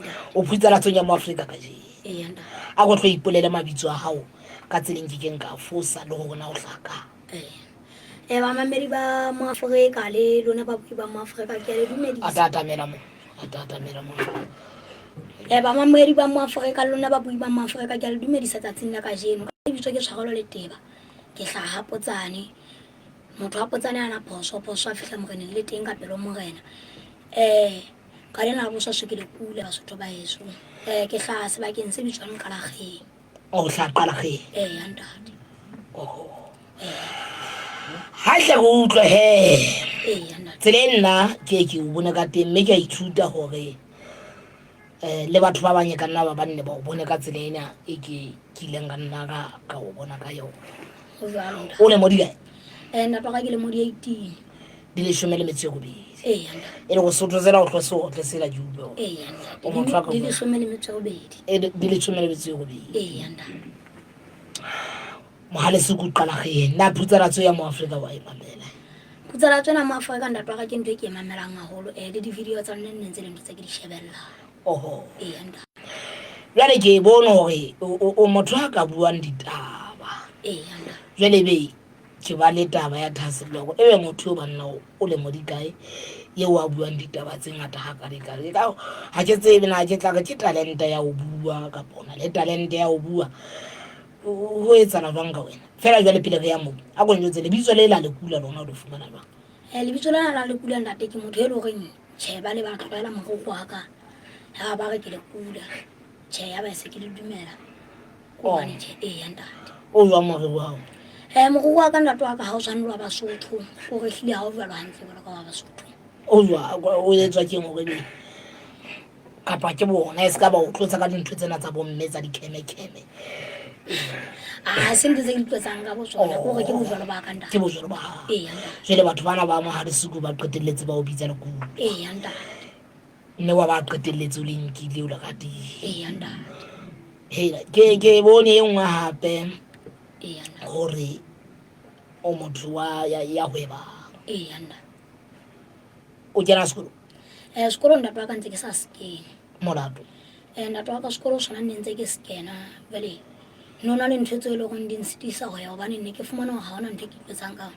O phutsalatsong ya moAfrika kajeno. A ko tlo ipolele mabitso a hao ka tseleng ke keng ka fosa le gore na o hlaka. Ee, bamamedi ba moAfrika le lona babui ba moAfrika, ke a le dumedisa. A ta atamela mo, a ta atamela mo. Ee, bamamedi ba moAfrika le lona babui ba moAfrika, ke a le dumedisa tsatsing la kajeno. Ka lebitso ke Tshwarelo Leteba, ke hlaha Potsane. Motho wa Potsane a na phoso, phoso a fihla moreneng le teng ka pelo morena. Ka lena la boswa ke le kula Basotho ba heso. Ke hlaha sebakeng se bitswang Qalageng. O hlaha Qalageng? Ee, ya ntate. Oho. Ha hle re utlwe he. Ee, ya ntate. Tsela e nna ke ke o bone ka teng mme ke a ithuta hore le batho ba bang e ka nna ba banne ba o bone ka tsela ena e ke kileng ka nna ka o bona ka yona. Ho jwalo, ntate. O lemo di kae? Ntate wa ka ke lemo di 18. Di 18. Ee, ntate. E le go sotho tsela o tlo se otle sela ke utlwe. Ee, ntate. O motho wa ka Di bua. 18. Di 18. Ee, ntate. Mohale se ku qala ge na phutsalatso ya mo Afrika wa e mamela. Phutsalatso ena mo Afrika ntate wa ka ke ntho e ke e mamelang haholo. Le di-video tsa lona nne ntse le ntho tse ke di shebellang. Oho. Ee, ntate. Jwale ke e bone hore o motho a ka buang ditaba. Ee, ntate. Jwale be ke ba le taba ya thahasello hore ebe motho eo banna o lemo di kae eo a buang ditaba tse ngata hakalekale. Ka ha ke tsebe na ke tla re ke talente ya ho bua kapa o na le talente ya ho bua. Ho etsahala jwang ka wena? Feela jwale pele re ya moo, a ko njwetse lebitso le la Lekula lona o le fumana jwang? Lebitso lena la Lekula ntate ke motho e leng horeng tjhe ba le ba tlwaela moroko wa ka. Ha ba re ke Lekula, tjhe ya ba se ke le dumela. Hobane tjhe, ee ya ntate. O jwang moriri wa hao? Moriri wa ka ntate wa ka ha o tshwane le wa Basotho, o re hlile ha o jwalo hantle jwalo ka wa Basotho. O jwang, o etswa keng hore ebe kapa ke bona e se ka ba o tlotsa ka dintho tsena tsa bomme tsa dikheme-kheme? Ha se ntho tse ke di tlotsang ka botsona, ke hore ke bojwalo ba ka ntate. Ke bojwalo ba hao. Ee, ntate. Jwale batho bana ba Mohalesuku ba qetelletse ba o bitsa Lekula. Ee, ntate. Mme wa ba qetelletse o le nkile o le ratile. Ee, ntate. Hela, ke bone e nngwe hape Ee, ntate. hore o motho wa ya hwebang. Ee, ntate. O kena sekolo? Sekolo ntate wa ka ntse ke sa se kene. Molato? Ntate wa ka sekolo sona nne ntse ke se kena. Jwale no na le ntho tseo e leng hore di nsitisa ho ya hobane ne ke fumana hore ha hona ntho e ke itlotsang ka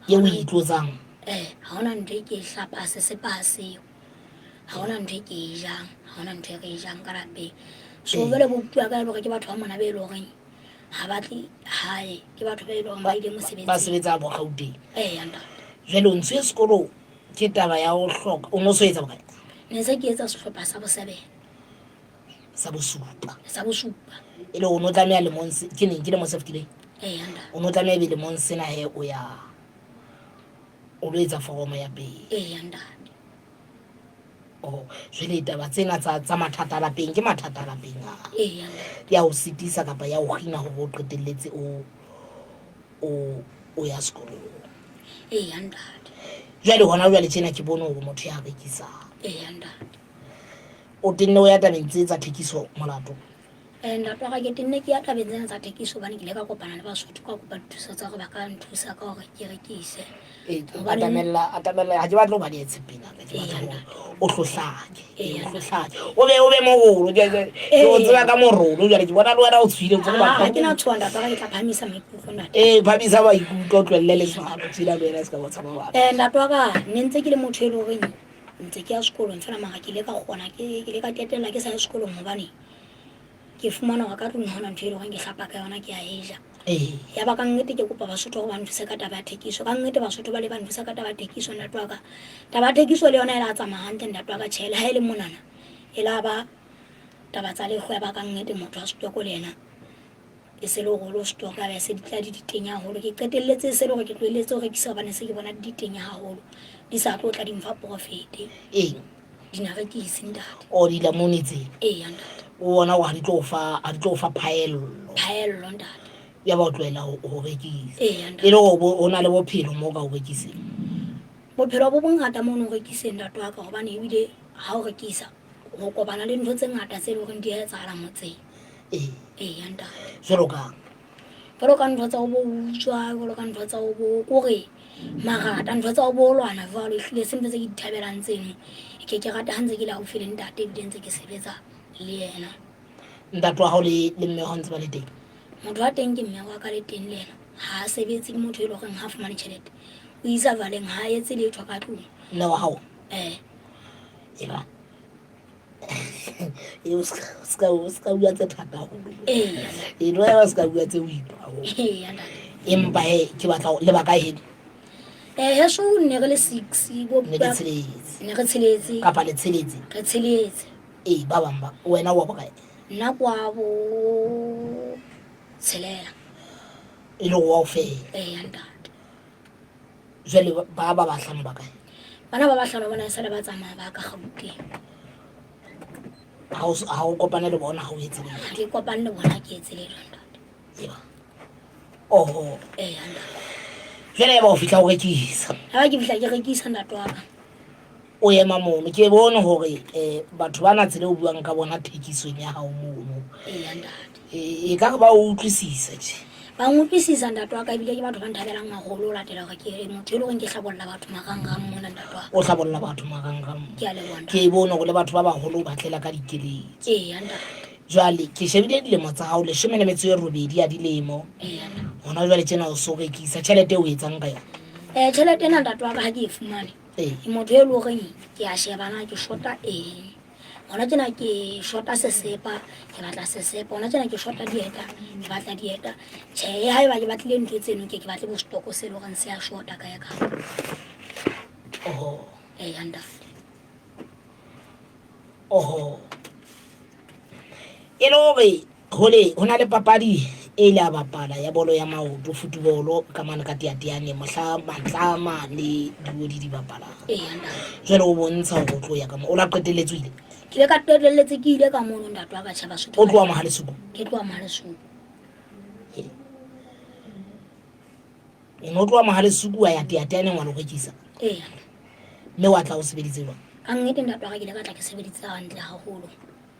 Eo o itlotsang? Ha hona ntho e ke e hlapa sesepa seo. Ha hona ntho e ke e jang, ha hona ntho e re e jang ka lapeng. So jwale bo buti wa ka e le hore ke batho ba mona be e leng horeng ha ba tle hae, ke batho ba e leng hore ba ile mosebetsing. Ba sebetsa bo Gauteng. Ee, ntate. Jwale o ntse sekolo ke taba ya ho hloka. O no so etsa bokae? Ne se ke etsa sehlopha sa boseven. Sa bosupa. Sa bosupa. E le o no tlameha lemong se, ke neng, ke lemo se fetileng? Ee, ntate. O no tlameha ebe lemong sena he o ya o lo etsa foromo ya pele. Ee, ntate. Oh, jwale taba tsena tsa mathata a lapeng ke mathata a lapeng a. Ee, ntate. Ya ho sitisa kapa ya ho kgina hore o qetelletse o ya sekolong. Ee, ntate. Jwale hona jwale tjena ke bone hore motho ya rekisang. Ee, ntate. O tenne o ya tabeng tse tsa thekiso molato? Ntate wa ka ke tenne ke ya tabeng tsena tsa thekiso hobane ke ile ka kopana le Basotho ka kopa dithuso tsa hore ba ka nthusa ka hore ke rekise. Hobane Atamella, ha ke batle ho ba le tshepeng hape, ke batla Ee, hore o hlohlake, Ee, o hlohlake. O be morolo, ke o tseba ka morolo jwale ke bona le wena o tshohile, o tseba Ah, batho. ha ke na tshoha ntate wa ka, ke tla phahamisa maikutlo ntate. Ee, phahamisa maikutlo, o tlohelle letswalo, tsela le wena e se ka ba tshaba batho. Ntate wa ka, ne ntse ke le motho e leng horeng ntse ke ya sekolong fela mara ke ile ka kgona, ke ile ka qetella ke sa ye sekolong hobane ke fumana hore ka tlung ha hona ntho e leng hore ke hlapa ka yona ke a e ja. Ya ba ka nnete ke kopa Basotho hore ba nthuse ka taba ya thekiso. Ka nnete Basotho ba le ba nthusa ka taba ya thekiso ntate wa ka. Taba ya thekiso le yona e la tsamaya hantle ntate wa ka tjhe, le ha e le monana e la ba taba tsa lehlwa ya ba ka nnete motho wa setoko le yena e se le hore o lo stoka ya se di tla di ditenya haholo. Ke qetelletse e se le hore ke tlohelletse ho rekisa hobane se ke bona di ditenya haholo, di sa tlo tla di mfa profit. Eng? Dinarekisi ntate. O dilamone tse? Ee, ntate. O bona hore ha di tlo fa, ha di tlo fa phaello. Phaello ntate. Ya ba o tlohela ho rekisa. Ee, ntate. E le hore o na le bophelo moo ka ho rekiseng? Bophelo bo bongata moo ho rekiseng ntate wa ka, hobane ebile ha o rekisa ho kopana le ntho tse ngata tse leng hore di a etsahala motseng. Ee. Ee, ntate. Jwalo kang? Jwalo ka ntho tsa ho bo utswa, jwalo ka ntho tsa ho bo kore. Marata ntho tsa ho bolwana jwalo ehlile se ntho tse ke di thabelang tseno. Ke ke rata ha ntse ke le haufi le ntate ebile ntse ke sebetsa le yena. Ntate wa hao le le mme wa hao ntse ba le teng? Motho wa teng ke mme wa ka le teng le yena. Ha a sebetse ke motho e leng horeng ha fumane tjhelete. O isa valeng ha a etse letho ka tlung. Mme wa hao? Eh. Eba. E o ska o ska bua tse thata haholo. Ee. E no ya ska bua tse boima haholo. Ee, ntate. Empa he ke batla le baka heno. Eh heso ne re le 6 bo Ne le tsheletse. Ne re tsheletse. Kapa le tsheletse. Re tsheletse. Ee, ba bang ba wena wa bokae? Nna kwa bo tshelela. E le wa o fela. Ee, ntate. Jwale ba ba bahlano ba kae? Bana ba bahlano bona e sale ba tsamaya ba ka Gauteng. Ha o kopane le bona ha o etse letho. Ha ke kopane le bona ke etse letho ntate. Eba. Oho. Ee, ntate. Jwale eba o fihla o rekisa. Ha ke fihla ke rekisa ntate wa ka. O ema mono ke bone hore batho bana tsela o buang ka bona thekisong ya hao mono. Ee, ntate. E ka re ba o utlwisisa tje. Ba nkutlwisisa ntate wa ka ebile ke batho ba nthabelang haholo ho latela hore ke motho e leng hore ke hlabolla batho marangrang mona ntate wa ka. O hlabolla batho marangrang. Ke a leboha ntate. Ke bone hore le batho ba baholo o ba tlela ka dikeletso. Ee, ntate. Jwale ke shebile dilemo tsa hao 18 ya dilemo. Ee, ntate. Hona jwale tjena o so rekisa tjhelete e o etsang ka yona. Tjhelete ena ntate wa ka ha ke e fumane. Ee. Ke motho e leng horeng ke a sheba na ke shota eng. Hona tjena ke shota sesepa, ke batla sesepa. Hona tjena ke shota dieta, ke batla dieta. Tjhe, haeba ke batlile ntho tseno ke ke batle bo stoko se leng horeng se a shota kae kae. Oho. Ee, ntate. Oho. E le hore hole ho na le papadi e ile a bapala ya bolo ya maoto football ka mane ka teateane mohla matlama le diodi di bapalang. Ee, ntate. Jwale o bontsha hore o tlo ya ka mo o la qetelletse o ile. Ke ile ka qetelletse ke ile ka mono ntate wa ka tjhe Basotho. O tloha Mohalesuku? Ke tloha Mohalesuku. O no tloha Mohalesuku wa ya teateane wa lo rekisa? Ee. Mme wa tla o sebeditse jwang? Ka nnete ntate wa ka ke ile ka tla ke sebeditse hantle haholo.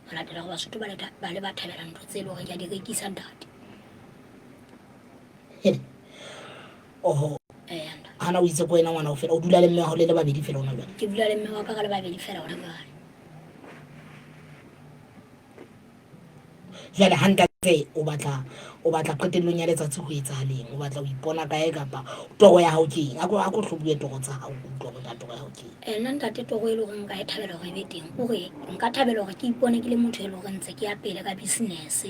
Ho latela hore Basotho ba le ba le ba thabela ntho tse leng hore ke a di rekisa ntate. Oho. Ee, ntate. Hana o itse ko wena ngwana o fela o dula le mme wa hao le le babedi fela hona jwale? Ke dula le mme wa ka re le babedi fela hona jwale. Jwale ha ntate o batla o batla qetellong ya letsatsi ho etsahaleng? O batla ho ipona kae kapa toro ya hao ke eng? A ko hlo bue toro tsa hao utlwa hore na toro ya hao ke eng. Nna ntate toro e leng hore nka e thabela hore e be teng kore nka thabela hore ke ipone ke le motho e leng hore ntse ke ya pele ka business.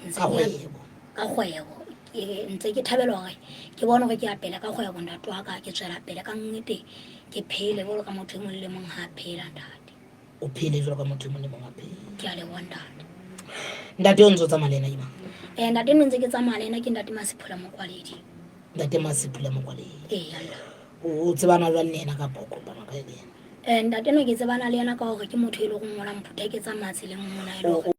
Ntse Ka ke ya kgwebo. ka kgwebo. Ke ntse ke thabela hore ke bone hore ke ya pele ka kgwebo ntate wa ka ke tswela pele ka nnete ke phele jwalo ka motho e mong le mong ha phela ntate. O phele jwalo ka motho e mong le mong a phele. Ke a leboha ntate. Ntate o ntse o tsamaya le ena ke mang? Ntate ne ntse ke tsamaya le ena ke ntate Masiphula Mokwaledi. Ntate Masiphula Mokwaledi. Ee, ntate. O tsebana jwang le yena kapa o kopana kae le yena? Ntate no ke tsebana le yena ka hore ke motho e leng hore o mphutha ke tsamaya tseleng mona e le hore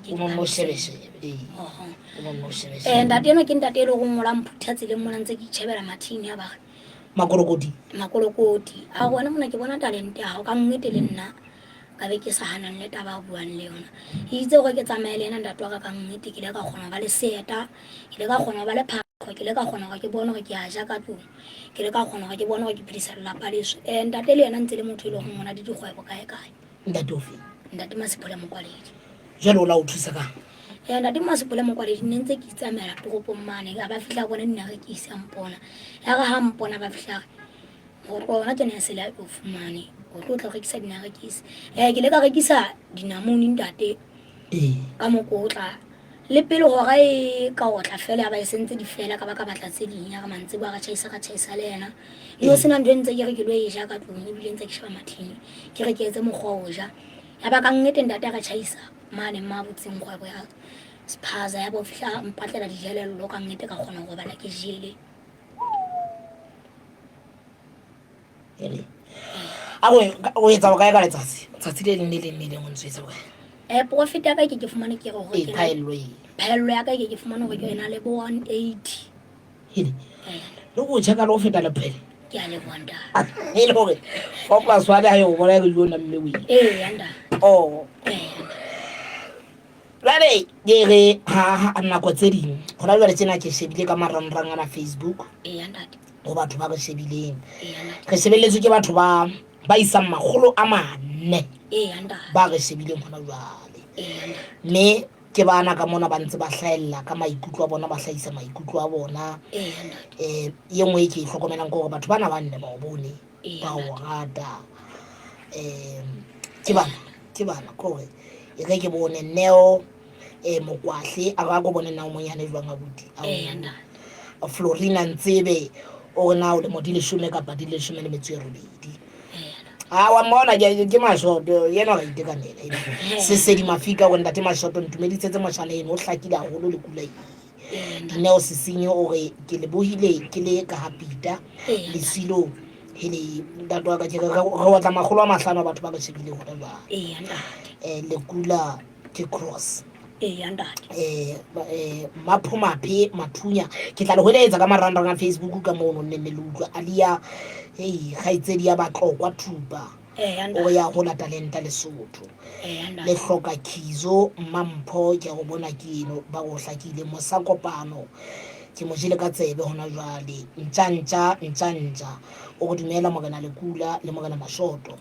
O no no shebe shebe. Ee. Oho. O no no shebe shebe. Ntate eno ke ntate e leng hore o mphutha tseleng mona ntse ke itjhebela mathini a ba re. Makolokoti. Makolokoti. A re wena mona ke bona talente ya hao ka nnete le nna ka be ke sa hanang le taba a buang le yona. E itse hore ke tsamaye le yena ntate wa ka ka nnete ke ile ka kgona ho ba le seeta, ke ile ka kgona ho ba le phahlo, ke ile ka kgona hore ke bone hore ke a ja ka tlung. Ke ile ka kgona hore ke bone hore ke phedisa lelapa leso. Ntate le yena ntse le motho e leng hore o na le dikgwebo kae kae. Ntate ofe? Ntate Masiphula Mokwaledi. Jwale o la o thusa kang? Ntate Masiphula Mokwaledi ne ntse ke itsamaela toropong mane a ba fihla bona dinarekisi a mpona. Ya re ha mpona ba fihla re ho tloha hona tjena e sele o fumane o tlo tla rekisa dinarekisi. Ke ile ka rekisa dinamune ntate ka mokotla le pele hora e ka otla fela ya ba e sentse di fela ka ba ka batla tse ding ya re mantsiboya ra tjhaisa ra tjhaisa le yena. Ne ho sena ntho e ntse ke re ke lo e ja ka tlung ebile ntse ke sheba mathini ke re ke etse mokgwa o ja. Ya ba ka nnete ntate a re tjhaisa mane ma butseng kgwebo ya spaza ya bo fihla mpatlela dijelello ka nnete ka kgona ho robala ke jele. A o etsa bokae ka letsatsi? Tsatsi le leng le leng le leng o ntse o etsa bokae? Profit ya ka ke ke fumane ke re hore ke phaello e. Phaello ya ka ke ke fumane hore ke ena le bo 180. Hele. Le go cheka le go feta lephele. Ke a leboha ntate. E le hore 4 plus 1 ha e o bona re yona mme o ile. Ee, ntate. Oh. Ee. Jwale ke re ha nako tse ding hona jwale tjena ke shebile ka marangrang ana Facebook. Ee, ntate. Ho batho ba re shebileng. Re shebelletswe ke batho ba ba isang 400 ba re shebileng hona jwale. Mme ke bana ka mona ba ntse ba hlahella ka maikutlo a bona, ba hlahisa maikutlo a bona. E nngwe e ke e hlokomelang ke hore batho bana ba nne ba o bone, ba o rata. Ke bana, ke bana ke hore e re ke bone Neo Mokwahle, a re a ko bone na o monyane jwang abuti. Florina Ntsebe o re na o lemo di 10 kapa di 18. A wa mmona ke Mashoto, yena wa itekanela. Sesedi Mafika o re ntate Mashoto ntumedisetse moshana eno, o hlakile haholo le kula e. Dineo Sesinyi o re ke lebohile ke le ka ha Pita Lesilo hele ntate wa ka ke re re otla 500 a batho ba re shebileng hona jwale. Lekula ke cross. Maphomaphe Mathunya ke tla le hweletsa ka marangrang a Facebook ka mono nne nne le utlwa Alia hei kgaitsedi ya Batlokwa Thupa o ya ho la talenta Lesotho le hloka Khizo Mmampho ke a go bona ke eno ba go hlakile Mosa Kopano ke mo jele ka tsebe hona jwale ntja ntja ntja ntja o go dumela Morena Lekula le Morena Mashoto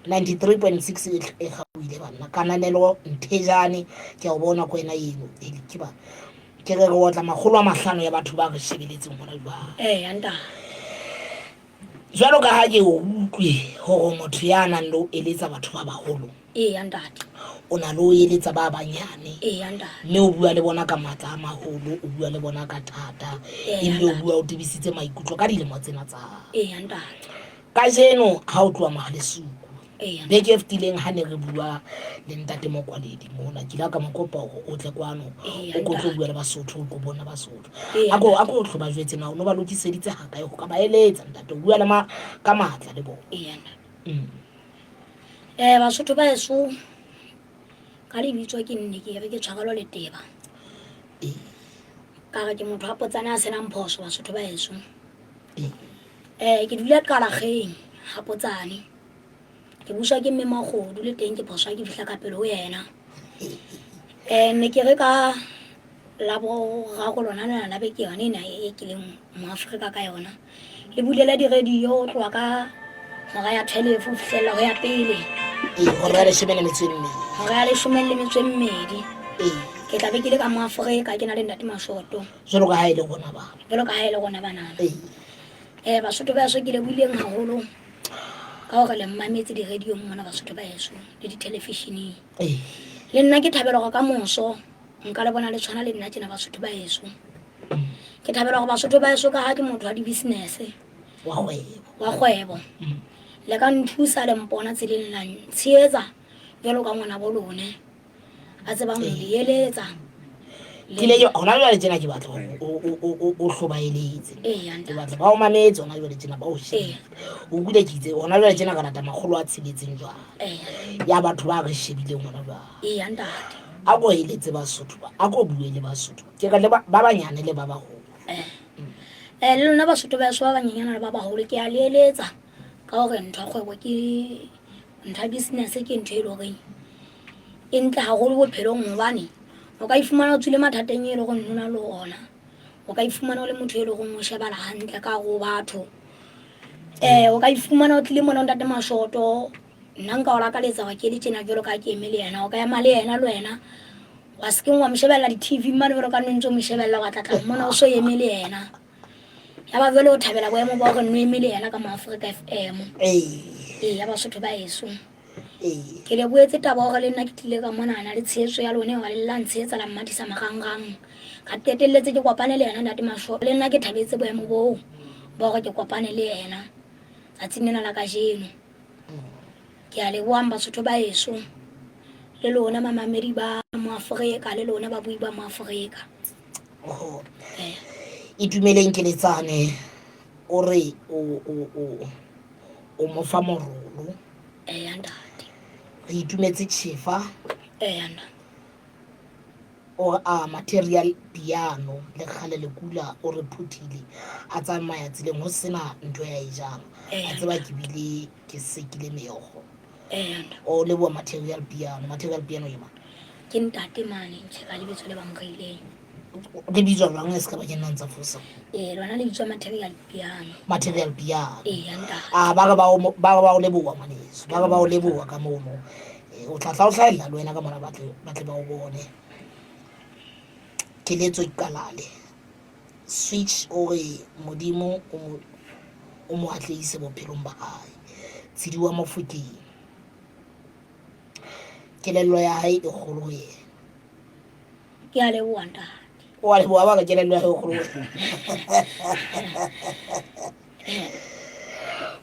93.6 e gauile banna kananelo Nthejane ke a o bona ko wena eno heli ke ba ke re re otla 500 ya batho ba re shebeletseng hona jwale. Jwalo ka ha ke o utlwe hore motho ya nang le ho eletsa batho ba baholo. Eya ntate. O na le ho eletsa ba banyane. Eya ntate. Mme o bua le bona ka matla a maholo, o bua le bona ka thata. Ebile o bua o tebisitse maikutlo ka dilemo tsena tsa hao. Eya ntate. Kajeno ha o tloha Mohalesuku, beke e fetileng ha ne re bua le ntate Mokwaledi mona, ke ile ka mo kopa hore o tle kwano, o ko tlo bua le Basotho, o tlo bona Basotho. A ko a ko tlo ba jwetse na o no ba lokiseditse ha kae ho ka ba eletsa ntate, o bua le ma ka matla le bona. Basotho ba heso ka lebitso ke nne ke re ke Tshwarelo Leteba. Ka re ke motho wa potsane a senang phoso Basotho ba heso. Ke dula Qalakgeng ha Potsane. Ke buswa ke mme Makgodu le teng ke phoso ha ke fihla ka pele ho yena. Ne ke re ka Laboraro lona lena la beke yone ena e ke leng Moafrika ka yona. Le bulela di-radio ho tloha ka hora ya 12 ho fihlella ho ya pele. Hora ya 12. Hora ya 12. Ke tla be ke le ka Moafrika ke na le ntate Mashoto. Jwalo ka ha e le rona bana. Jwalo ka ha e le rona banana. Basotho ba heso ke lebohileng haholo ka hore le mmametse di-radio-ong mona Basotho ba heso le di-television-eng. Le nna ke thabela hore ka moso nka le bona le tshwana le nna tjena Basotho ba heso. Ke thabela hore Basotho ba heso ka ha ke motho wa di-business. Wa kgwebo. Wa kgwebo. Le ka nthusa le mpona tseleng la ntshehetsa jwalo ka ngwana bo lone. A tsebang ho le eletsa. Ke le hona jwale tjena ke batla hore o hlobaeletse. Ke batla ba o mametse hona jwale tjena ba o shebile. O utlwile ke itse hona jwale tjena ka lata 600 jwale. Ya batho ba re shebileng hona jwale. Eya ntate. A ko eletse Basotho ba, a ko bue le Basotho. Ke re le ba banyane le ba baholo. Le lona Basotho ba heso ba banyenyana le ba baholo ke a le eletsa ka hore ntho ya kgwebo ke ntho ya business ke ntho e leng horeng e ntle haholo bophelong hobane o ka ifumana o tswile mathateng e leng hore o na le ona. O ka ifumana o le motho e leng hore o shebala hantle ka hare ho batho. O ka ifumana o tlile mona ntate Mashoto, nna nka o lakaletsa hore ke le tjena jwalo ka ha ke eme le yena. O ka ema le yena le wena wa se keng wa mo shebella di-T_V mane jwalo ka ha ne ntse o mo shebella wa tla tla mmona o so eme le yena. Ya ba jwale o thabela boemo ba hore nno eme le yena ka mo Africa F_M. Ee, ya Basotho ba heso. Ke lebohetse taba hore le nna ke tlile ka monana le tshehetso ya lone hore le la ntshehetsa la mmathisa marangrang. Ka qetelletse ke kopane le yena ntate Masho. Le nna ke thabetse boemo boo ba hore ke kopane le yena tsatsing lena la kajeno. Ke a lebohang Basotho ba heso le lona mamamedi ba Moafrika le lona babui ba Moafrika. Oho. Itumeleng Keletsane o re o o o o mo fa morolo. Eya ntate. Re itumetse Chifa. Eya ntate. O re a material piano le kgale lekula o re phuthile a tsamaya tseleng ho sena ntho ya e jang. A tseba ke bile ke sekile meokgo. Eya ntate. O leboha material piano, material piano e mang? Ke ntate mane ntjhe ka lebitso le ba mo reileng. Le bitswa jwang e se ka ba ke nna ntsa fosa? Ee, lona le bitswa Material Piano. Material Piano. Ee, ntate. A ba re ba o ba re ba o leboha ngwaneso, ba re ba o leboha ka mono. O tla tla o hlahella le wena ka mona ba tle ba o bone. Keletso Ikalale. Switch o re Modimo o mo atlehise bophelong ba hae. Tshidi wa Mofokeng. Kelello ya hae e kgolo ho yena. Ke a leboha, ntate. O a leboha ba re kelello ya hae e kgolo ho yena.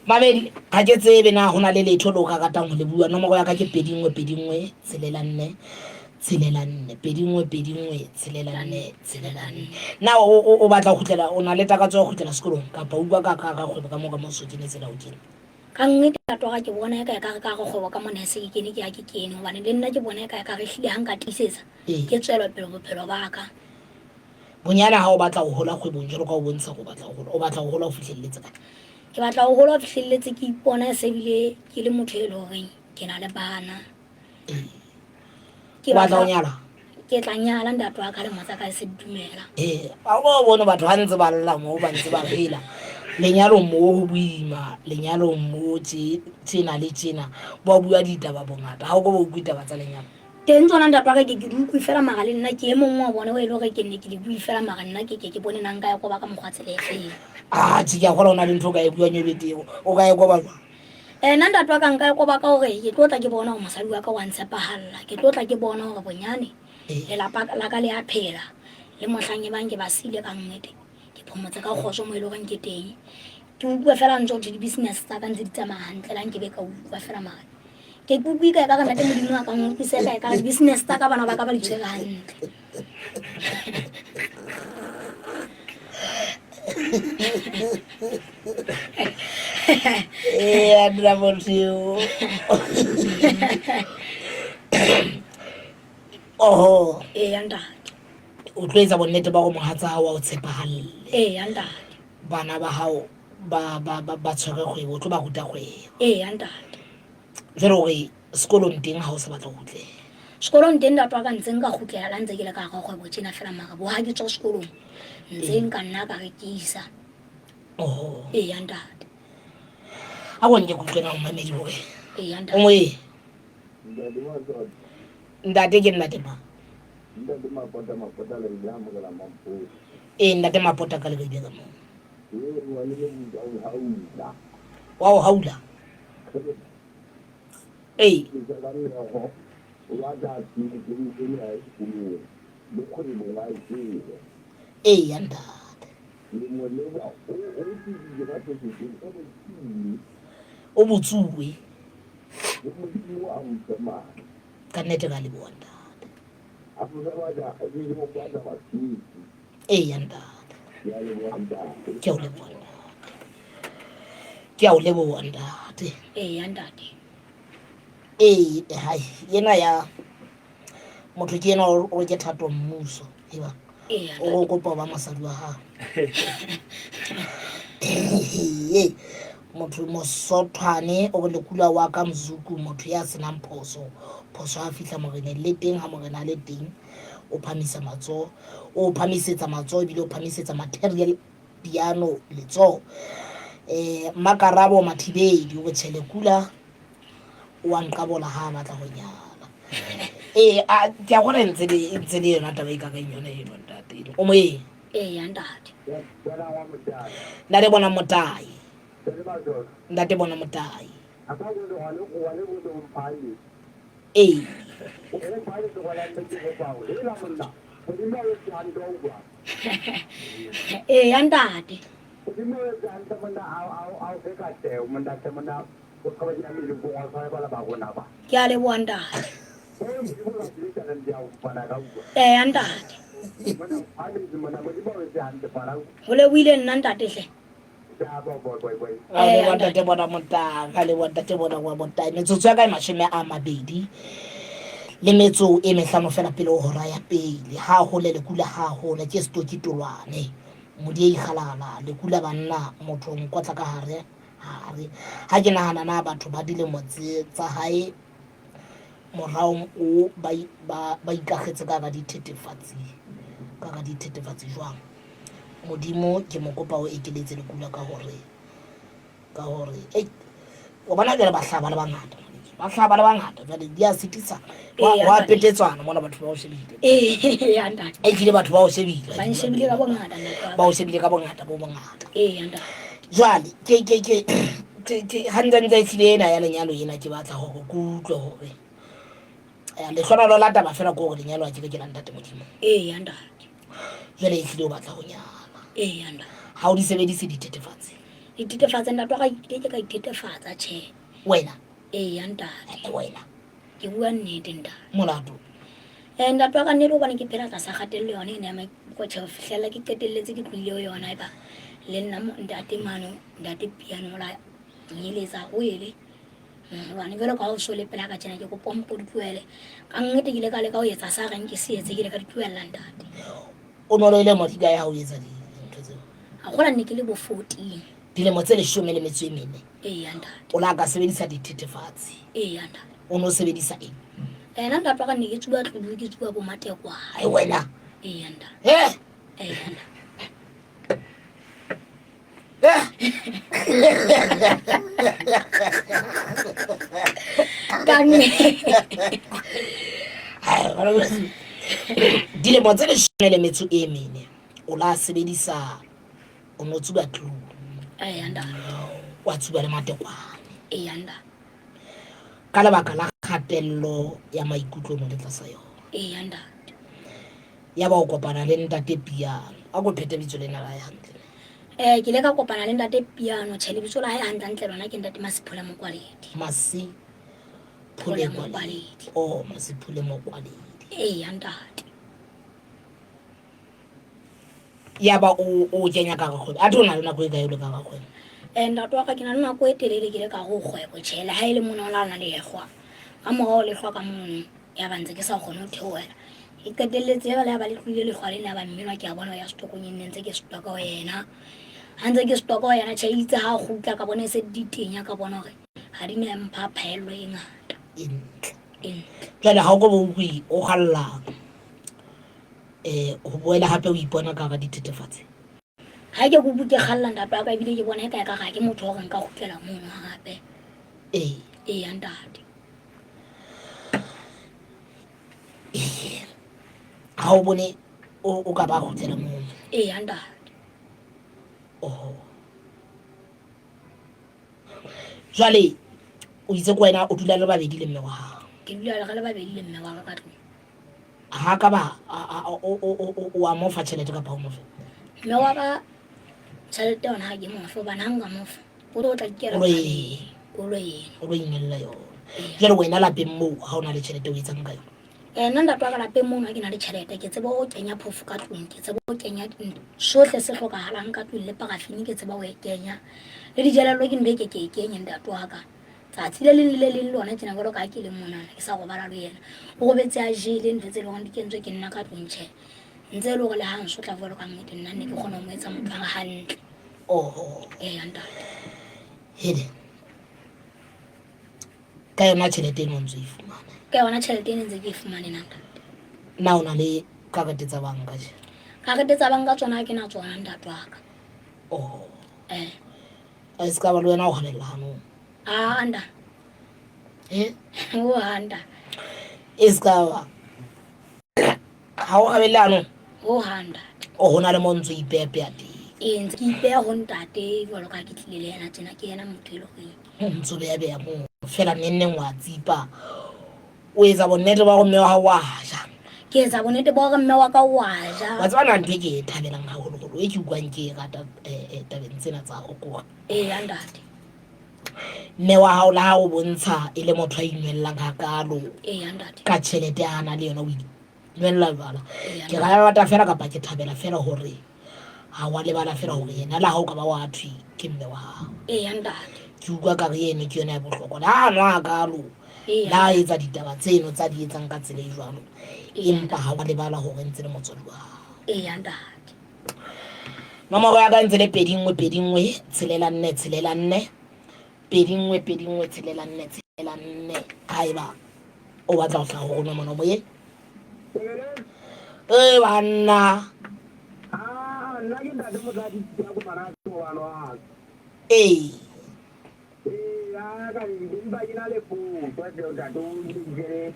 Mamedi, ga ke tsebe na go na le letho le o ka ratang go le bua. Nomoro ya ka ke 2 1 2 1 6 4 2 1 2 1 6 4 6 4. Na o batla go kgutlela, o na le takatso ya go kgutlela sekolong kapa utlwa ka kgwebo ka mo ka mo so kene tsela o kene? Ka nnete, ntate wa ka, ke bona e ka e ka re ka re kgwebo ka mona e se ke kene, ke ya ke kene, hobane le nna ke bona e ka e ka re hlile ha nka tiisetsa ke tswela pele bophelo ba ka. Bonyane ha o batla ho hola kgwebong jwalo ka o bontsha hore o batla ho hola, o batla ho hola ho fihlelletse kae? Ke batla ho hola ho fihlelletse ke ipona e se bile ke le motho e leng horeng ke na le bana. Ke O batla ho nyala? Ke tla nyala, ntate wa ka, lemo tsa ka e se di dumela. Ee, a o bone batho ha ntse ba lla moo, ba ntse ba phela lenyalong moo, ho boima lenyalong moo, tjena le tjena, ba bua ditaba bongata. Ha o ko ba utlwe taba tsa lenyalo? Teng tsona, ntate wa ka, ke di utlwe fela, mara le nna ke e mongwe wa bone o e le hore ke nne ke di bue fela, mara nna ke bone na nka ya koba ka mokgwa tsela e feng. Atjhe, ke a kgolwa ho na le ntho o ka e buang e betere. O ka e koba jwang? Nna, ntate wa ka, nka e koba ka hore ke tlo tla ke bona hore mosadi wa ka wa ntshepahalla, ke tlo tla ke bona hore bonyane lelapa la ka le a phela, le mohlang e bang ke ba siile, ka nnete ke phomotse ka kgotso mo e le horeng ke teng. Ke utlwe fela ntse ho thwe di-business tsa ka ntse di tsamaya hantle, la nke be ka utlwa fela, mara ke ke utlwe ka e ka re ntate Modimo a ka nkutlwisa ka e ka re di-business tsa ka bana ba ka ba di tshwere hantle. Ee, a dira motho eo. Oho. Ee, ntate. O tlo etsa bonnete ba gore mohatsa hao wa o tshepahalle. Ee, ntate. Bana ba hao ba tshwere kgwebo, o tlo ba ruta kgwebo. Ee, ntate. Jwale hore sekolong teng ha o sa batla ho kgutlela? Sekolong teng, ntate wa ka, ntse nka kgutlela la ntse ke le ka hara kgwebo tjena fela, mara bo ha ke tswa sekolong ntse nka nna ka rekisa. Oho. Ee, ntate. A ko nke ke utlwe na momamedi hore Ee, o ntate. Moye ntate ke ntate mang? Ntate Mapota, Mapota le ile amogela Mampodi. Ee, ntate Mapota ka Leribe ka moo. Ee, ngwane yo motsa o haula. Wa o haula, ee. Ke ka mego wa tla tsile ke ya sekolong le kgwebong a e tsebe. Ee ya ntate. Lengwe le ba o tsebile ka tšhelete o botsuwe. O botsuwe. Le Modimo a mo fe matla. Ka nnete ka leboha, ntate. A mo fe matla a bile o batla baswetsi. Ee ya ntate. Ke a leboha, ntate. Ke a o leboha, ntate, ke a o leboha, ntate. Ee, ntate. Ee, hai, ena ya motho ke ena o ke Thato Mmuso eba. Ee. O re o kopa ho ba mosadi wa hao. Motho Mosothwane o re lekula wa ka Mzuku, motho ya senang phoso, phoso ha fihla moreneng le teng, ha morena a le teng o phamisa matsoho, o phamisetsa matsoho ebile o phamisetsa Material Piano letsoho. Makarabo Mathibedi o re tjhelekula o wa nqabola ha a batla ho nyala. Ee, a ke a bona ntse le yona taba e ka reng yona eno, ntate o moyeng. Ee, ntate. Ntate bona motai, ntate bona motai. Ee. Ee, ntate. Ke a leboha, ntate. Ee, ntate, ho lebohile nna, ntate hle. A leboha, ntate bona motai, a leboha, ntate bona wa motai. Metsotso ya ka e 25 fela pele ho hora ya pele. Ha hole lekula, ha hole ke Stoki Tolwane Modiei Galala lekula banna, motho nkotla ka hare hare ha ke nahana na batho ba dilemo tse tsa hae moraong o ba ikagetse ka hara dithethefatsi. Ka hara dithethefatsi jwang. Modimo ke mo kopa o ekeletse lekula ka hore ka hore ei o bona jwale ba hlaha ba le bangata ba hlaha ba le bangata jwale di a sitisa wa petetswana mona batho ba o shebile ehlile batho ba o shebile ba o shebile ka bongata bo bongata jwale ke ke ke ke hantle ntle ehlile ena ya lenyalo ena ke batla hore ke utlwe hore lehlonolo la taba fela ke gore lenyalo a ke ke la ntate Modimo. Ee ntate. Jwale ehlile o batla go nyala. Ee ntate. Ha o di sebedise dithethefatsi? Dithethefatsi ntate wa ka ke ke ka ithethefatsa tjhe. Wena? Ee ntate. Wena? Ke bua nnete ntate. Molato? Ntate wa ka nnete hobane ke phela tlasa kgatello yone ena ya maikutlo tjhe ho fihlella ke qetelletse ke tlohile ho yona eba le nna ntate mano ntate piano la nyeletsa o ele. Hobane jwalo ka ha o so le pela ka tjena ke kopa o mpo di tlohele. Ka nnete ke ile ka leka ho etsa sa reng ke se etse ke ile ka di tlohella ntate. O no le lemo di kae ha o etsa dintho tseo? A gola ne ke le bo 14. Dilemo tse 14. Eya ntate. O la ka sebedisa dithethefatsi? Eya ntate. O no sebedisa eng? Ena ntate wa ka ne ke tsuba tlubu ke tsuba bo matekwane. Ai wena. Eya ntate. Eh? Eya ntate. Dilemo tse 14 o la sebedisa o no tsuba glue wa tsuba le matekwane ka lebaka la kgatello ya maikutlo no le tlasa yona. Ya ba o kopana le ntate Piano. A ko phete bitso lena la hae hantle. Ke ile ka kopana le ntate Piano. Tjhe, lebitso la hae hantle-hantle lona ke ntate Masiphole Mokwaledi. Masiphole Mokwaledi. Oh, Masiphole Mokwaledi. Eya ntate. Ya ba o o kenya ka kgwebo. A o na le nako e kae o le ka kgwebo? Ntate wa ka ke na le nako e telele ke le ka go kgwebo. Tjhe, le ha e le mona o la na lehlwa. Ka morao lehlwa ka mono. Ya ba ntse ke sa kgone ho theohela. Ke qetelletse ya ba le ya ba le tlohile lehlwa lena ya ba mmenwa ke a bona ya setokong e nne ntse ke stoka ho yena. Ha ntse ke stoka ho yena tjhe itse ha kgutla ka bona e se di tenya ka bona hore ha di ne mpha phaello e ngata. E ntle. E ntle. Jwale ha o ko bo utlwe o kgalla ho boela hape o ipona ka hara dithethefatsi. Ha ke kuku ke kgalla ntate wa ka ebile ke bona e ka e ka ga ke motho wa hore nka kgutlela mono hape. Ee. Ee ntate. Ha o bone o ka ba kgutlela moo. Ee ntate. Oho. Jwale o itse ke wena o dula le babedi le mme wa hao. Ke dula le re le babedi le mme wa ka ka tlung. Ha ka ba o a mo fa tjhelete kapa o mo fe? Mme wa ka tjhelete yona ha ke mo fe hobane ha nka mo fa o tlo tla ikela koloi eno. O lo inella yona. Jwale wena lapeng moo ha o na le tjhelete o etsang ka yona? Nna ntate wa ka lapeng mono ha ke na le tjhelete ke tseba ho kenya phofo ka tlung, ke tseba ho kenya sohle se hlokahalang ka tlung le paraffin ke tseba ho e kenya. Le dijelello ke ntho e ke ke e kenye ntate wa ka. Tsatsi le leng le le leng lona tjena jwalo ka ha ke le monana ke sa robala le yena. O robetse a jele ntho tse leng hore di kentswe ke nna ka tlung tjhe. Ntse e le hore le ha nsotla jwalo ka nnete nna ne ke kgona ho mo etsa motho a hantle. Oho. Eya ntate. Hele. Ka yona tjhelete eno ntse e fumana. Ka yona tjhelete eno ntse ke e fumane na ntate. Na o na le karete tsa banka je? Karete tsa banka tsona ha ke na tsona ntate wa ka. Oh. Eh. A se ka ba le wena o hanella hanong. Ah nda. Eh? O handa. E se ka ba. Ha o habelle hanong? O handa. O hona le mo ntse o ipeya teng. Ee ntse ke ipeya ho ntate jwalo ka ha ke tlile le yena tjena ke yena motho e le horeng. O ntso beya beya moo fela neng neng wa tsipa. O etsa bonnete ba hore mme wa hao wa ja. Ke etsa bonnete ba hore mme wa ka wa ja. Wa tseba na ntho e ke e thabelang haholoholo e ke utlwang ke e rata tabeng tsena tsa ho kore. Eya ntate. Mme wa hao le ha o bontsha e le motho a inwellang hakalo. Eya ntate. Ka tjhelete a na le yona o inwella jwala. Ke rata fela kapa ke thabela fela hore ha wa lebala fela hore yena le ha o ka ba wa thwe ke mme wa hao. Eya ntate. Ke utlwa ka re eno ke yona ya bohlokwa. Le ha a nwa hakalo. Eya. Le ha etsa ditaba tseno tsa di etsang ka tsela e jwalo. Eya. Empa ha wa lebala hore ntse le motswadi wa hao. Eya ntate. Nomoro ya ka ntse le 2 1 2 1 6 4 6 4 2 1 2 1 6 4 6 4 haeba o batla ho hlaha ho rona mona moyeng. Ee banna. Ah, nna ke ntate motladi ya ko Marase ngwana wa ka. Ee. Ee, ya ka empa ke na le potso tle ntate o ntse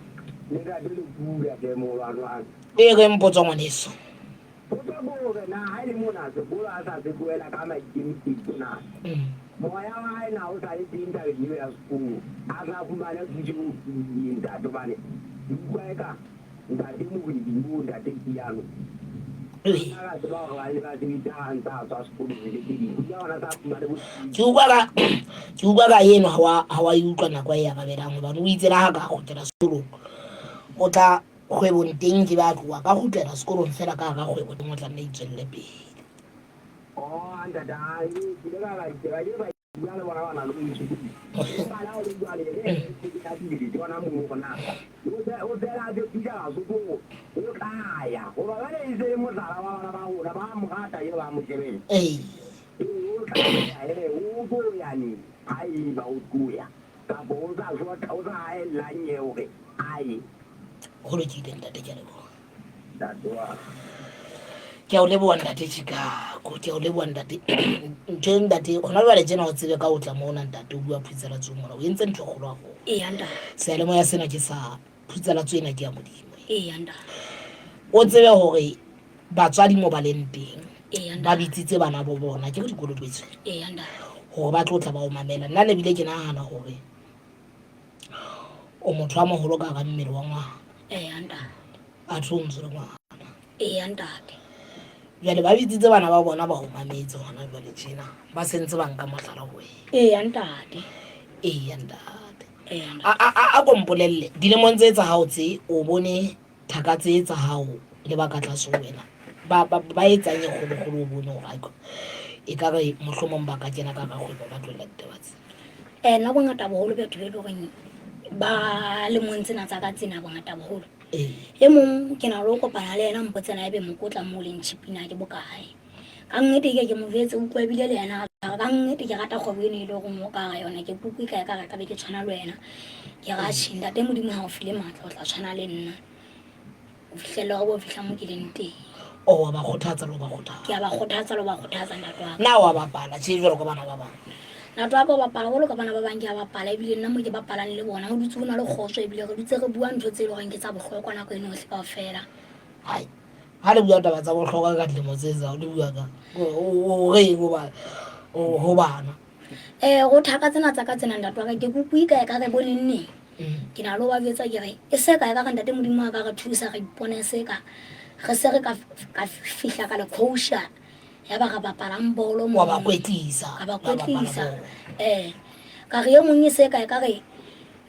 le ntate le pula tle molwana wa ka. E re mpotso ngwaneso. Potso ke hore na ha e le mona sekolo a sa se tlohela ka maikemisetso na. Moya wa hae na o sa le teng tabeng eo ya sekolo. A tla fumana thuso eo e ntate hobane ke utlwa eka ntate mohwebi moo ntate Piano. Ee. Ka tseba hore ba ne ba sebetsa ha ntse a tswa sekolong le tse ding. Ke ona sa fumane bo Ke utlwa ka eno ha wa e utlwa nako e arabelang hobane o itse le ha ka kgutlela sekolong o tla kgwebong teng ke ba tloha ka kgutlela sekolong fela ka hara kgwebo teng o tla nna itswelle pele. Oh, ntate, a ke ile ka ba ditaba ke ba bua le bona bana le mo ithuti. Empa le ha ho le jwalo, e ke ka pele ke bona moo hore na o fela a tshepisa Basotho hore o tla ya. Hoba jwale e se le mohlala wa bana ba rona, ba mo rata eo ba mo shebella. Ee, o tla ya, ee, o tlo ya neng haeba o tlo ya. Kapa o sa shota, o sa haellang e hore a ye. Ho lokile ntate, ke a leboha. Ntate wa ka. Ke a o leboha ntate Chicago, ke a o leboha ntate. Ntho e ntate hona jwale tjena o tsebe ka o tla mona ntate o bua phutsalatso mona o entse ntho e kgolo haholo. Eya ntate. Seyalemoya sena ke sa phutsalatso ena ke ya Modimo. Eya ntate. O tsebe hore batswadi mo ba leng teng Eya ba ntate. bitsitse bana bo bona ke re dikolo di kwetswe Eya ntate. hore ba tlo tla ba o mamela. Nna ne bile ke nahana hore o motho a moholo ka hara mmele wa ngwana. Eya ntate. Atho o ntso le ngwana. Eya ntate. Jwale ba bitsitse bana ba bona ba o mametse hona jwale tjena ba sentse ba nka mohlala ho wena. Eya ntate. Eya ntate. Eya ntate. A ko mpolelle dilemong tse tsa hao tse o bone thaka tse tsa hao le ba ka tlase ho wena ba etsang e kgolokgolo o bone hore aiko e ka re mohlomong ba ka kena ka hara kgwebo ba tlohella ditaba tse. Nna bongata boholo batho be le horeng ba lemong tsena tsa ka tsena bongata boholo. Ee. E mong ke na le ho kopana le yena mpotse na ebe mokotla moo leng tjhipina ke bokae. Ka nnete ke mo jwetse utlwa ebile le yena a ka nnete ke rata kgwebo eno e le horeng o ka hara yona ke kuku ka e ka re ka be ke tshwana le wena. Ke re atjhe ntate Modimo ha o file matla o tla tshwana le nna. O fihlelle hore o fihla mo ke leng teng. O wa ba kgothatsa le ho ba kgothatsa. Ke a ba kgothatsa le ho ba kgothatsa ntate wa ka. Na wa bapala tje jwalo ka bana ba bang? Ntate wa ka o bapala jwalo ka bana ba bang ke a bapala ebile nna mo ke bapalang le bona ho dutse ho na le kgotso ebile re dutse re bua ntho tse leng horeng ke tsa bohlokwa nako eno yohle kaofela. Hai. Ha le bua taba tsa bohlokwa ka dilemo tse tsa le bua ka o reng ho bana. Go thaka tsena tsa ka tsena ntate wa ka ke kuku ka e ka re bo neng neng. Ke na le ho ba jwetsa ke re e se ka e ka re ntate Modimo a ka re thusa re ipone se ka re se re ka fihla ka le coacha ya ba re bapalang bolo Wa ba kwetlisa. Ka ba Ba bapala kwetlisa. bolo. Ka re e mong e se ka e ka re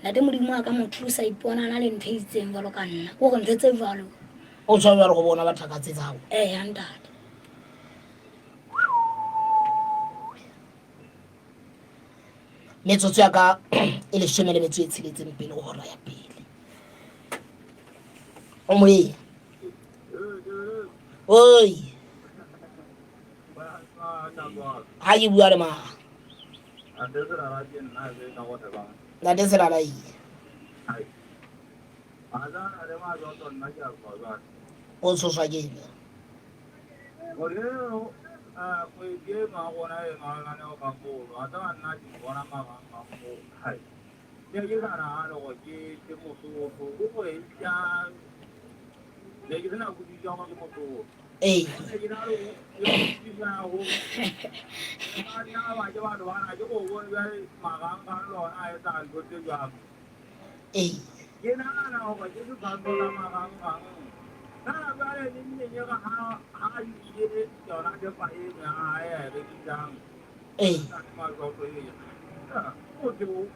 ntate Modimo a ka mo thusa ipona a na le ntho e itseng jwalo ka nna. Ke hore ntho tse jwalo. O tshwa jwalo go bona ba thaka tse tsa hao. Eya ntate. Metsotso ya ka e 16 pele ho hora ya pele. O moyeng. Oi. Ha ke bua le mang? Ntate Selala e. O tshoswa ke eng? Ee. Ee. Ke nahana hore ke setshwantsho sa marangrang. Na jwale neng neng e re ha a nkile yona thepa eno ya hae a e rekisang. Ee. Majotho e. Motho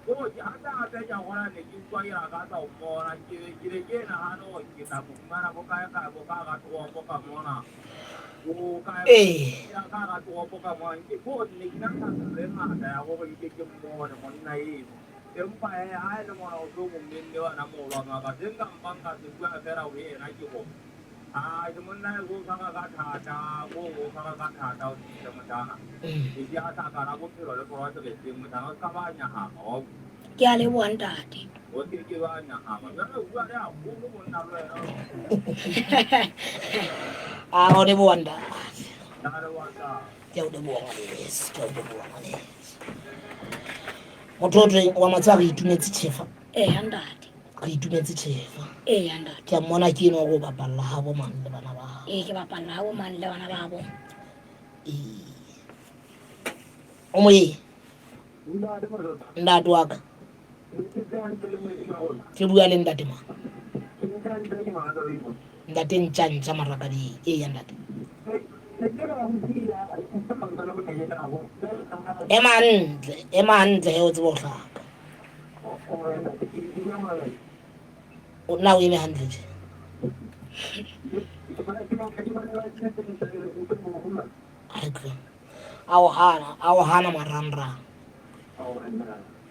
o ke hape hape ke a bona ne ke utlwa ke lakatsa ho mmona ke ne ke nahane hore ke tla mo fumana bo kae kae bo ka hara toropo ka mona. Bo kae Ee. ya ka hara toropo ka mona. Ke hore ne ke na le thahasello e ngata ya hore nke ke mmone monna eno. Empa hee ha e le mona o tlo mo mmemme wena moholwane wa ka se nka mpang ka se bua fela ho yena ke hore a ke monna e o tshwara ka thata ko o tshwara ka thata o tiise motjhana. Ke a hlakana bophelo le project motjhana o ska ba nyahama wa utlwa. Ke a leboha ntate. O ke ke ba nyahama. Jwale o bua le haholo monna le wena. A o leboha ntate. Ke a leboha ntate. Ke a o leboha ngwaneso, ke a o leboha ngwaneso. Motho o thweng wa matseba re itumetse tjhefa. Eya ntate. Re itumetse tjhefa. Eya ntate. Ke a mmona ke enwa o bapalla habo mang le bana ba. Ee, ke bapalla habo mang le bana babo. Ee. O moyeng. Ntate wa ka. Ke bua le ntate mang? Ntate ntja ntja marakading. Eya ntate. Ema hantle, ema hantle he o tsebe ho hlaka. Na o eme hantle tje? A o hana, a o hana marangrang.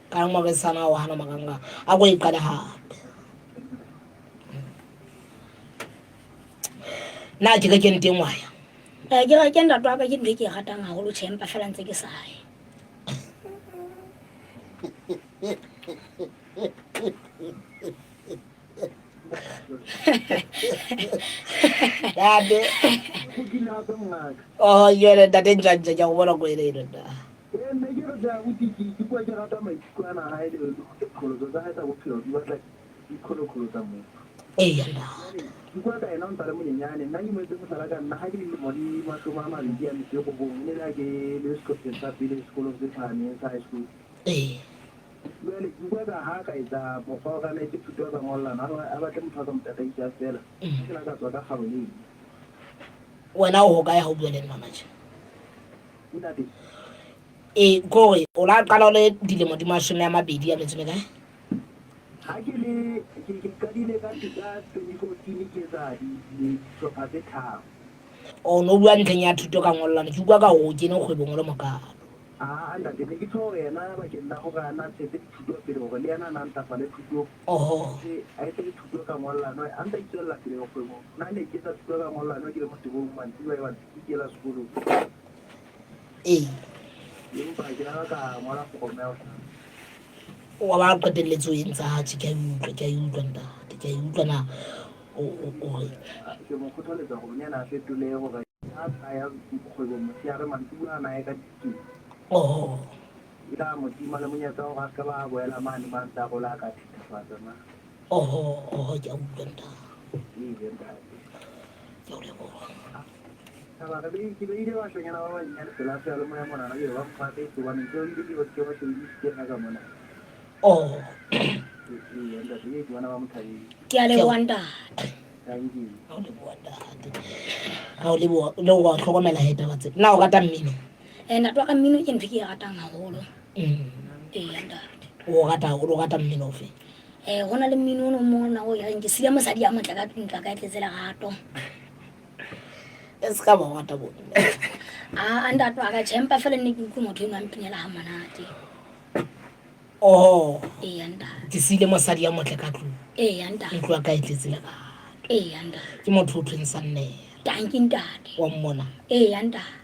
Ka morisana a o hana marangrang. A ko e qale hape. Na ke re ke nteng wa ya? Ke re ke ntate wa ka ke ntho e ke e ratang haholo tjhe, empa feela ntse ke sa ye. Ntate. Oh, jwale ntate ntja ntja ke a go bona ko ene eno nna. Ee, nne ke re tla abuti ke kwa ke rata maikutlo ana a hae le diqholotso tsa hae tsa bophelo di batla dikgolokgolo tsa motho. Eya ntate. Ke kwa ka ena o ntsa le monyenyane, nna ke mo etse mohlala ka nna ha ke le dilemo di 29 e ne le ha ke le sehlopheng sa pele sekolong se phahameng sa high school. Ee. Jwale ke utlwa ka ha ka etsa mokgwa wa hore a etse thuto ya ka ngollana, a batle motho a ka mo tataisang feela. Ke la ka tswa ka kgabo le eng. Wena o hokae ha o bua le nna hona tje? Ntate. Ee, ke hore o la qala o le dilemo di 20 a metso e mekae? Ha ke le ke qadile ka 2014 ke etsa dihlopha tse tharo. O no bua ntlheng ya thuto ka ngollano, ke utlwa ka hore o kene kgwebong o le mokalo. Ah, ntate, ne ke tjho hore yena bakeng la hore a na ntshetse dithuto pele hore le yena a na ntlafale thuto. Oho. A etse dithuto ka ngollano, a ntse a itswella pele kgwebong. Nna ne ke etsa thuto ka ngollano ke le motebong mantsibuya e bang ke kela sekolong. Ee. Empa ke la ka ngola foromo ya ho hlapa. Wa ba qetelletse o entse atjhe, ke a e utlwa, ke a e utlwa ntate, ke a e utlwa na o re. Ke mo kgothaletsa hore yena a fetole hore ha a ya kgwebong motshehare mantsibuya a na ye ka dithutong. Oho. E tla mo tima le monyetla wa hore a ska ba boela mane ma ntse a gola a ka thethefatsa na. Oho, oho, ke a utlwa ntate. Ee, ntate. Ke a o leboha. Taba re ke beile bashanyana ba banyenyane pela seyalemoya monana ke ba mphate hobane ntho ebile ke ke ba shebedisitse nna ka mona. Oh. Ee, ntate, ke bona ba mothabeng. Ke a leboha ntate. Thank you. Ha o leboha ntate. Ha o leboha le ho hlokomela he taba tse. Na o rata mmino? Ntate wa ka mmino ke ntho e ke e ratang haholo. Eya ntate. O rata o rata mmino ofe? Ho na le mmino ono mong ona o reng ke siile mosadi a motle ka tlung ka ka e tletse lerato. E se ka ba o rata bo. Ah, ntate wa ka tjhe, empa feela nne ke utlwe motho eno a mpinela ha monate. Oh. Eya ntate. Ke siile mosadi ya motle ka tlung. Eya ntate. Ntlo ya ka e tletse lerato. Eya ntate. Ke motho o thweng Sannere. Tanki ntate. Wa mmona? Eya ntate.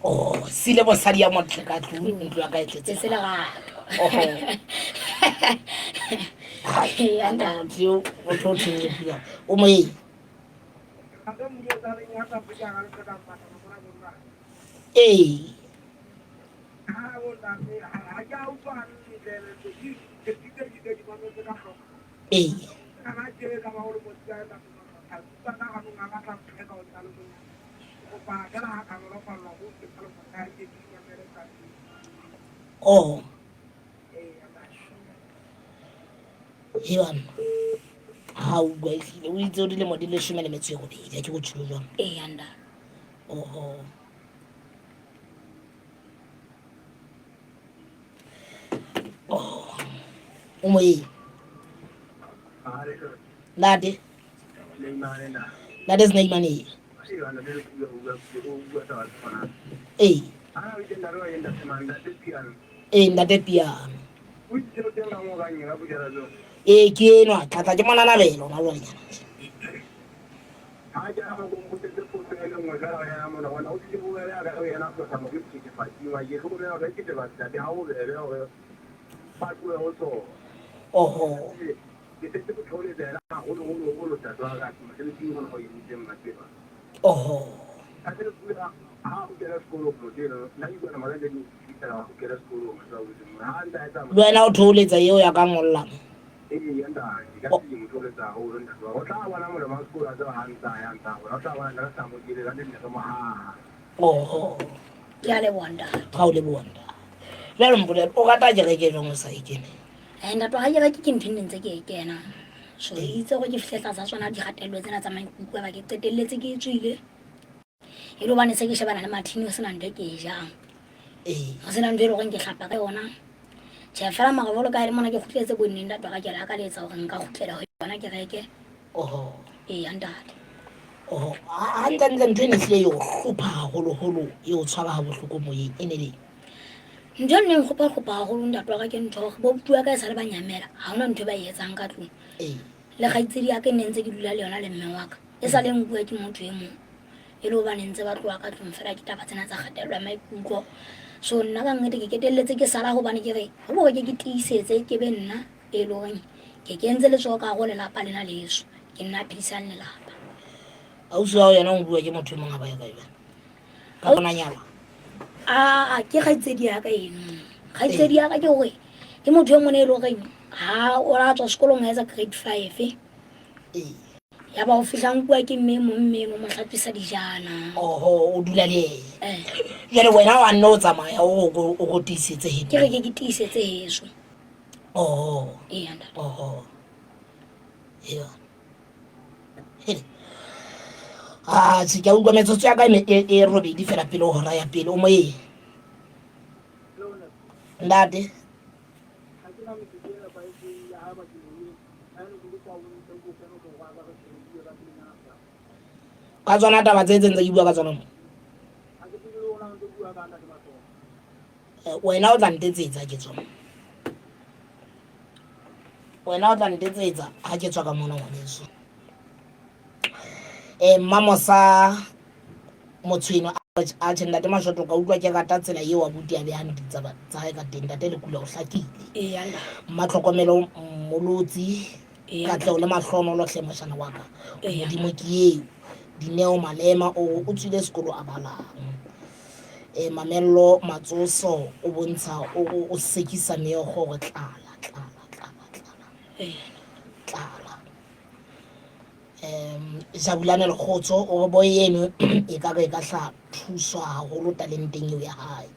Oh, siile mosadi ya motle ka tlung, ntlo ya ka e tletse Tletse lerato. Oho. Eya ntate. Motho eo, motho o thweng e o moyeng. Ee. Ee. Oh. He banna. Ha o utlwa ehlile o itse o dilemo di 18 ha ke go tjholo jwang? Eya ntate. Oho. Oh. O moyeng. Ntate. Ntate Snakeman. Ee. Ee, ntate Piano. Ee, ke enwa tlatla ke mona nabelo na jwalenyana. nngwe fela ho yena mona hobane o tlile bobebe a ka re yena tlosa mo sethethefatsing wa ke hlokomela hore sethethefatsi ntate ha ho bobebe hore ba tlohe ho sona. Oho. Ke setse ke theoletsa yena haholoholo holo ntate wa ka mosebetsing ona o entseng matseba. Oho. Ka se le ha o kena sekolong motho eno nna ke bua mara ke fihlela o kena sekolong ha ntse a etsa Le wena o theoletsa eo ya ka ngollang. Ee, ntate, ka se mo theoletsa haholo ntate wa ka. O tla bona molemo wa sekolo a tseba ha ntse a ya ntse a hola. O tla bona ntate sa mo kele ka nne re mo haha. Oho. Ke a leboha ntate. Ga o leboha ntate. Jwale mpolele, o rata kereke jwang o sa e kene? Eh, ntate wa kereke ke ntho e nne ntse ke e kena. So itse gore ke fihle tlasa tsona dikgatello tsena tsa maikutlo ba ke qetelletse ke tswile. E le hobane se ke shebana le mathini ho sena ntho e ke e jang. Ho sena ntho e le goreng ke hlapa ka yona. Tjhe fela mara jwalo ka ha e le mona ke kgutletse bonneng ntate wa ka ke lakaletsa hore nka kgutlela ho yona kereke. Oho. Eya ntate. Oho. Hantle-ntle ntho e ne hlile e o hlopha haholoholo, e o tshwara ha bohloko moyeng e ne le eng? Ntho e neng hlopha-hlopha haholo ntate wa ka ke ntho hore bo buti wa ka e sale ba nyamela, ha hona ntho e ba e etsang ka tlung. Le kgaitsedi ya ka e ne ntse ke dula le yona le mme wa ka, e sale nkuwa ke motho e mong. E le hobane ntse ba tloha ka tlung fela ke taba tsena tsa kgatello ya maikutlo. So nna ka nnete ke ketelletse ke sala hobane ke re ho bore ke ke tiisetse ke be nna e le horeng ke kentse letsoho ka hare ho lelapa lena leso, ke nna a phedisang lelapa. Ausi wa hao yena o bua ke motho e mong ha ba ya kae jwale? Ka bona nyalwa? Aa, ke kgaitsedi ya ka eno. Kgaitsedi ya ka ke hore ke motho e mong e le horeng ha o la tswa sekolong a etsa grade 5. Ya ba o fihla nkuwa ke mme e mong mme eno o mo hlatswisa dijana. Oho, o dula le yena. Eh. Jwale wena wa nna o tsamaya o o go tiisetse heno. Ke re ke ke tiisetse heso. Oho. Eya ntate. Oho. Eya. Hele. Ah, se ke a utlwa metsotso ya ka e e robedi fela pele ho hora ya pele o moyeng. Ntate. Ka tsona taba tse tse ntse ke bua ka tsona mo. Wena o tla ntetsetsa ke tswa. Wena o tla ntetsetsa ha ke tswa ka mona ngwaneso. Mmamosa Motshweno atjhe ntate Mashoto ka utlwa ke rata tsela eo abuti a behang ditaba tsa hae ka teng. Ntate Lekula o hlakile. Mmatlhokomelo Mmolotsi Katleho le mahlonolo hle moshana wa ka. Modimo ke eo. Dineo Malema o o tswile sekolo a balang. Mamello Matsoso o bontsha o sekisa meokgo hore tlala tlala tlala tlala. Tlala. Jabulane Lekgotso o re boy eno e ka re e ka hla thuswa haholo talenteng eo ya hae.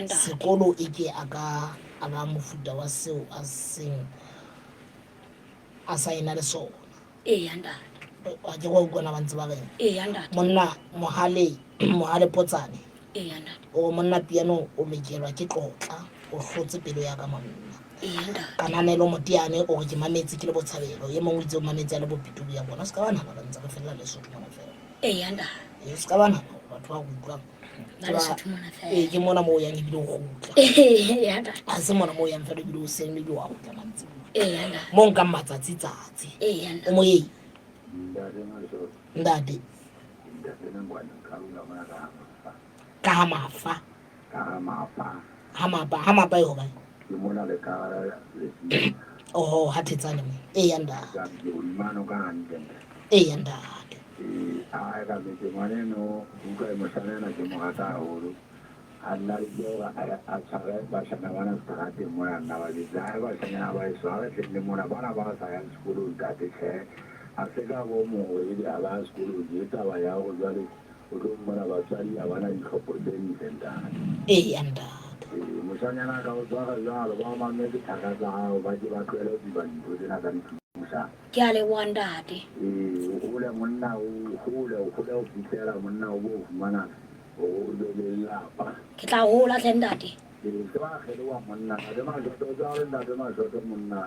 Sekolo e ke a ka a ba mofuta wa seo a seng a sa ena le sona. Eya ntate. A ke wa utlwana ba ntse ba reng. Eya ntate. Monna Mohale Mohale Potsane. Eya ntate. O monna piano o lokelwa ke tlotla, o hlotse pelo ya ka monna. Eya ntate. Kananelo Motiane o re ke mametse ke le Botshabelo, e mong o itse o mametse a le Bopituli ya bona. Se ka ba nahana ba ntse re fella Lesotho mona fela. Eya ntate. E se ka ba nahana hore batho ba re utlwang. Ba Lesotho mona fela. Ee, ke mona moo o yang ebile o kgutla. Eya ntate. Ha se mona moo o yang fela ebile o seng ebile wa kgutla mantsiboya. Eya ntate. Mo nkang matsatsi tsatsi. Eya ntate. O moyeng. Ntate Mashoto. Ntate. Ntate Nangwane nka mona ka Hamafa. Ka Hamafa. Ka Hamafa. Hamapa, Hamapa e hokae? Ke mona le ka Lesina. Oho, ha Thetsane mo. Eya ntate. Ka ke hodimano ka hantle ntate. Eya ntate. Ee, a ka metse ngwaneno, utlwa e moshanyana ke mo rata haholo. A nna le ke hore a tshware bashana bana seterateng mona nna ba jwetse, hae bashanyana ba heso ha re tleng le mona bana ba sa yang sekolong ntate tjhe. Ha se ka bomo hore ebe ha ba ya sekolong, ke taba ya hore jwale o tlo mmona batswadi ha bana ditlhopho tse ntle ntate. Eya ntate. Ee, moshanyana ka o tshwara jwalo, ba o mametse thaka tsa hao, ba ke ba tlohele ho tsuba dintho tsena tsa dithusa. Ke a leboha ntate. Ee, o hole monna, o hole, o hole ho fihlela monna o bo fumana hore o be le lelapa. Ke tla hola hle ntate. Ee, se ba kgeloha monna, ntate Mashoto, o tswa ntate Mashoto monna,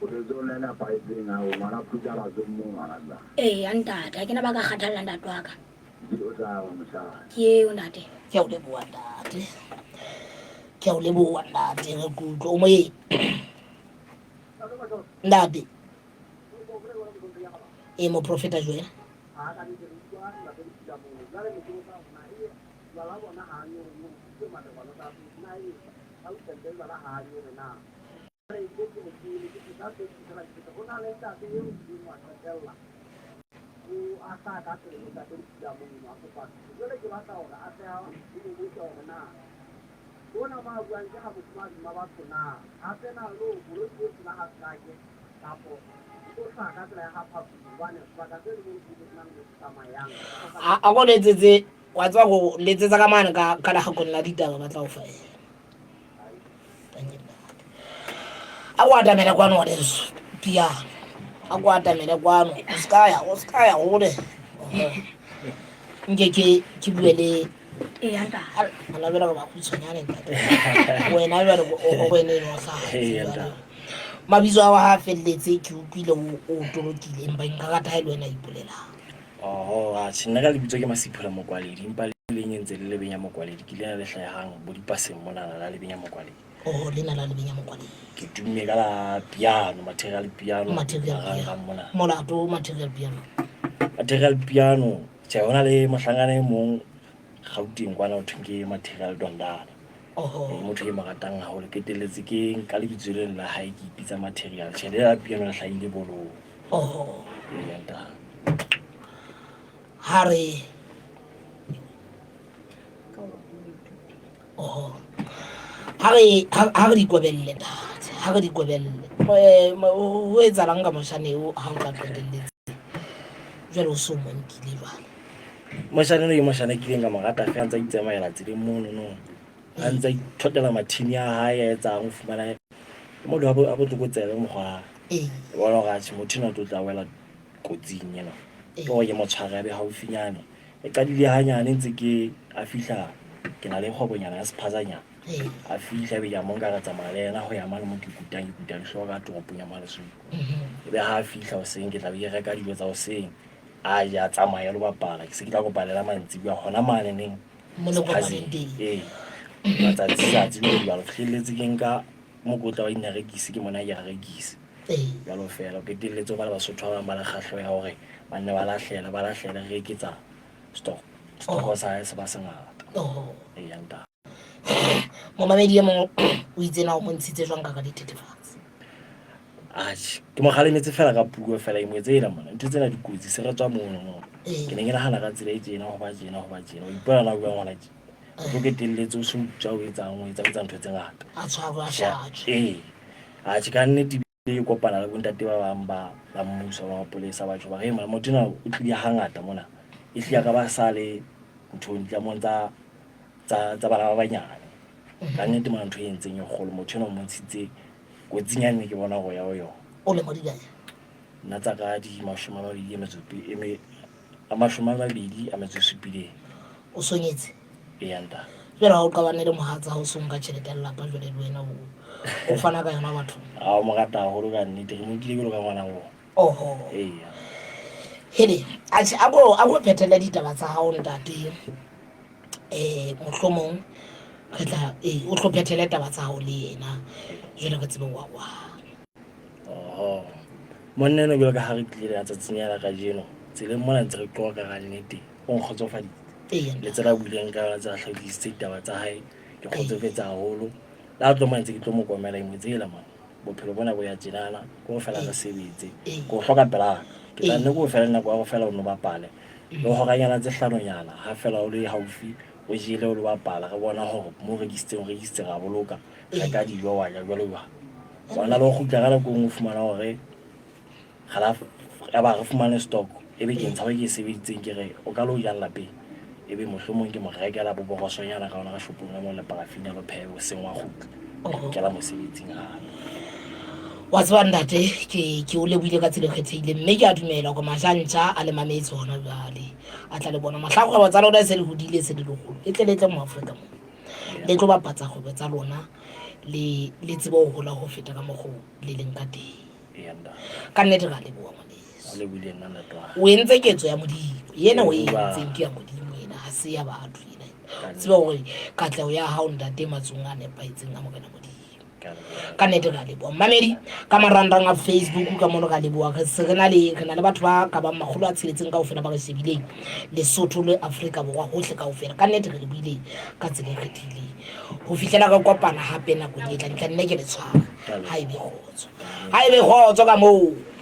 o tletse o le nepahetseng ha o ngwana phuthalatso mo ngwana tla. Eya ntate, ha ke na ba ka kgathalla ntate wa ka. Ke o tla wa mosadi. Ke eo ntate. Ke a o leboha ntate. Ke a o leboha ntate, re kutlwe o moyeng. Ntate. E moprofeta Joel. fihla moo jwale ne ke botsa hore na ebe jwala bona ha a nyore moo ke matekwane tsa na ebe ha o tjhelete jwala ha a nyore na. Jwale ke ke ne ke ne ke ka se fela ke ho na le ntate eo ileng wa qetella o a sa ka pele ho ntate fihla moo a kopa. Jwale ke batla hore a tle a o botse hore na ona ma buang ke ha mofumahadi ma batho na hape na lo koloi e tsela ha hlake kapo o hlaha ka tsela ya ha phaposi hobane sebaka se leng ke nang le tsamayang. A ko letsetse wa tseba go letsetsa ka mane ka ka lehakong la ditaba ba tla o fa ena. A ko atamele kwano ngwaneso piano, a ko atamele kwano, o ska ya, o ska ya hole. Nke ke ke bue le Eya ntate. Ana jwale re ba kgutshwanyane ntate. Wena jwale o wena eno o hlaha. Eya, ntate. Mabitso ao ha a felletse ke utlwile o tolokile empa nka rata ha e le wena a ipolelang. Oho, atjhe nna ka lebitso ke Masiphola Mokwaledi empa le leng e ntse le Lebenya Mokwaledi ke lena le hlahang bo dipaseng monana la Lebenya Mokwaledi. Oho, lena la Lebenya Mokwaledi. Ke tumme ka la piano, material piano. Material marangrang piano. mona. Molato material piano. Material piano, tjhe hona le mohlankana e mong Gauteng kwana ho thweng ke Material Dondana. Oho. E motho e mo ratang haholo qetelletse ke nka lebitso leno la hae ke ipitsa Material. Tjhe le la piano le hlahile bolong. Oho. Eya ntate. Ha re Oho. Ha re ha re dikobelle ntate, ha re dikobelle. Ho etsahalang ka moshane eo ha o tla qetelletse jwale o so mo nkile jwale? Moshane eno ke moshane e kileng ka mo rata feela a ntse a itsamaela tseleng mono no. A ntse a ithotela mathini a hae a etsang o fumana ke motho a botlokotsebe mokgwa. Ee. Ke bona hore atjhe motho enwa o tlo tla wela kotsing ena. Ke hore ke mo tshware a be haufinyane. E qadile hanyane ntse ke a fihla ke na le kgwebonyana ya sephazanyana. A fihla ebe ke a mo nka re tsamaya le yena ho ya mane mo ke kutang ke kuta dihlooho ka toropong ya Malesong. Ebe ha a fihla hoseng ke tla be ke reka dijo tsa hoseng. A ja a tsamaya a lo bapala. Ke se ke tla kopana le yena mantsibuya hona mane neng Mo le kopaneng sephazeng. teng. Ee. Matsatsi tsatsi jwalo jwalo. Fihlelletse ke nka mokotla wa dinarekisi ke mona ke a rekisa. Jwalo feela o qetelletse o ba le Basotho ba bang ba le kgahleho ya hore ba nne ba lahlele ba lahlele re eketsa stock. Stoko sa hae se ba se ngata. Oho. Eya ntate. Momamedi e mong o itse na o mo ntshitse jwang ka ka dithethefatsi? Atjhe, ke mo kgalemetse fela ka puo fela e mo etse ena mona. Ntho tsena di kotsi se re tswa mono no. Ee. Ke ne ke nahana ka tsela e tjena ho ba tjena ho ba tjena. O ipona na o buang hona tje. O tlo qetelletse o se utswa o etsang o etsa o etsa ntho tse ngata. A tshwarwe a hlatjwe. Ee. Atjhe ka nnete ke kopana le bontate ba bang ba ba mmuso ba mapolesa ba tjho ba re mona motho enwa o tlile hangata mona. E hlile a ka ba sa le nthong ditlamong tsa tsa tsa bana ba banyane. Ka nnete mona ntho e entseng e kgolo motho enwa o mo ntshitse kotsing yane ke bona hore ya ho yona. O lemo di kae? Nna tsa ka di 22 a metso e me a 21 a metso e supileng. O so nyetse? Eya ntate. Jwale ha o qabane le mohatsa ha o so nka tjhelete ya lelapa jwale le wena o o fana ka yona bathong. A o mo rata haholo ka nnete re mo nkile jwalo ka ngwana rona. Oho. Eya. Hele, atjhe a ko a ko phethele ditaba tsa hao ntate. Mohlomong re tla o tlo phethele taba tsa hao le yena jwale re tsebe wa wa. Oho. Monna enwa jwalo ka ha re tlile le tsatsing la kajeno tseleng mona ntse re qoqa ka nnete o nkgotsofaditse. Eya. Le tsela a buileng ka yona tsela a hlakisitse ditaba tsa hae ke kgotsofetse haholo. Le ha tlo mona ntse ke tlo mo komela e mo tsela mona. Bophelo bona bo ya tjenana ke ho fela re sebetse. Ke o hloka pela ka. Ke tla nne ke o fele nako ya ho fela o no bapale. Le horanyana tse hlanonyana ha fela o le haufi o jele o lo bapala re bona hore mo rekisitseng o rekisitse ra boloka reka dijo wa ja jwalo jwalo. Bona le ho kgutla ka nako e nngwe o fumana hore ga la ya ba re fumane stock ebe ke ntsha ke e sebeditseng ke re o ka lo jang lapeng ebe mohlomong ke mo rekela bo borosonyana ka ona ka shopong ka mo le parafina lo phehe hoseng wa kgutla kela mosebetsing hape. Wa tseba ntate ke ke o lebohile ka tsela e kgethehileng mme ke a dumela hore majantja a le mametse hona jwale a tla le bona mohla kgwebo tsa lona e se le hodile e se le lekgolo e tle le tle mo Afrika mo le tlo bapatsa kgwebo tsa lona le le tsebe ho hola ho feta ka mokgo le leng ka teng. Eya ntate. Ka nnete ra leboha ngwaneso. O lebohile nna ntate wa. O entse ketso ya Modimo. Ena o e Leboha. entseng ke ya Modimo ena ha se ya batho ena. Ka nnete. Tseba hore katleho ya hao ntate matsong a nepahetseng a Morena Modimo. Ka nnete re a leboha. Mmamedi ka marangrang a Facebook ka mono re a leboha. Re se re na le re na le batho ba ka bang 600 kaofela ba re shebileng Lesotho le Afrika Borwa hohle kaofela. Ka nnete re lebohile ka tsela e kgethehileng. Ho fihlela re kopana hape nakong e tlang, ke tla nne ke le tshwara. Ha e be kgotso. Ha e be kgotso ka moo.